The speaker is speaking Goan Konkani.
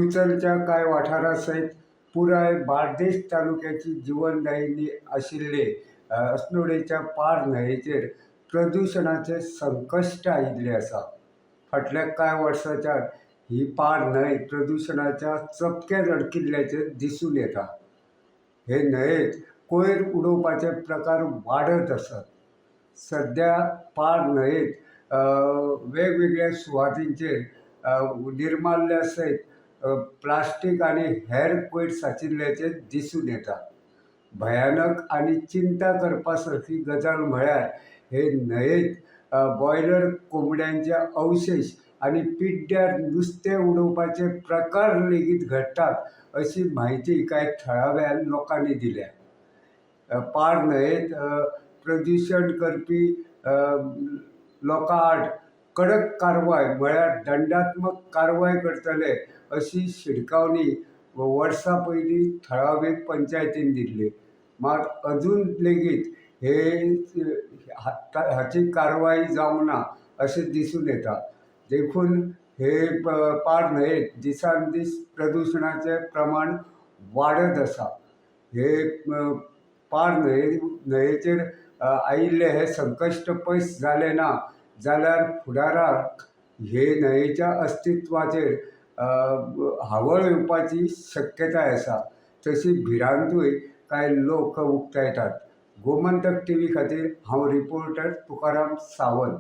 दिवचलच्या कांय वाठारा सयत पुराय बार्देश तालुक्याची जिवनदायिनी आशिल्ले अस्नोडेच्या पार न्हंयेचेर प्रदुशणाचें संकश्ट आयिल्लें आसा. फाटल्या कांय वर्सांच्यान ही पार न्हंय प्रदुशणाच्या चपक्यांत अडकिल्ल्याचें दिसून येता. हे न्हंयेंत कोयर उडोवपाचे प्रकार वाडत आसात. सद्या पार न्हंयेंत वेगवेगळ्या सुवातींचेर निर्माल्या सयत प्लास्टीक आनी हेर कोयर सांचिल्ल्याचें दिसून येता. भयानक आनी चिंता करपा सारकी गजाल म्हळ्यार हे न्हंयेंत बॉयलर कोंबड्यांचे अवशेश आनी पिड्ड्यार नुस्तें उडोवपाचे प्रकार लेगीत घडटात अशी म्हायती कांय थळाव्या लोकांनी दिल्या. पार न्हंयेंत प्रदुशण करपी लोकां आड कडक कारवाय म्हळ्यार दंडात्मक कारवाय करतले अशी शिटकावणी वर्सां पयलीं थळावे पंचायतीन दिल्ली. मात अजून लेगीत हे हाची कारवाय जावंक ना अशें दिसून येता. देखून हे पार न्हंयेंत दिसान दीस प्रदुशणाचें प्रमाण वाडत आसा. हे पार न्हंयेचेर आयिल्ले हे संकश्ट पयस जालें ना जाल्यार फुडाराक हे न्हंयेच्या अस्तित्वाचेर हावळ येवपाची शक्यताय आसा. तशी भिरांतूय कांय लोक उक्तायतात. गोमंतक टिवी खातीर हांव रिपोर्टर तुकाराम सावंत.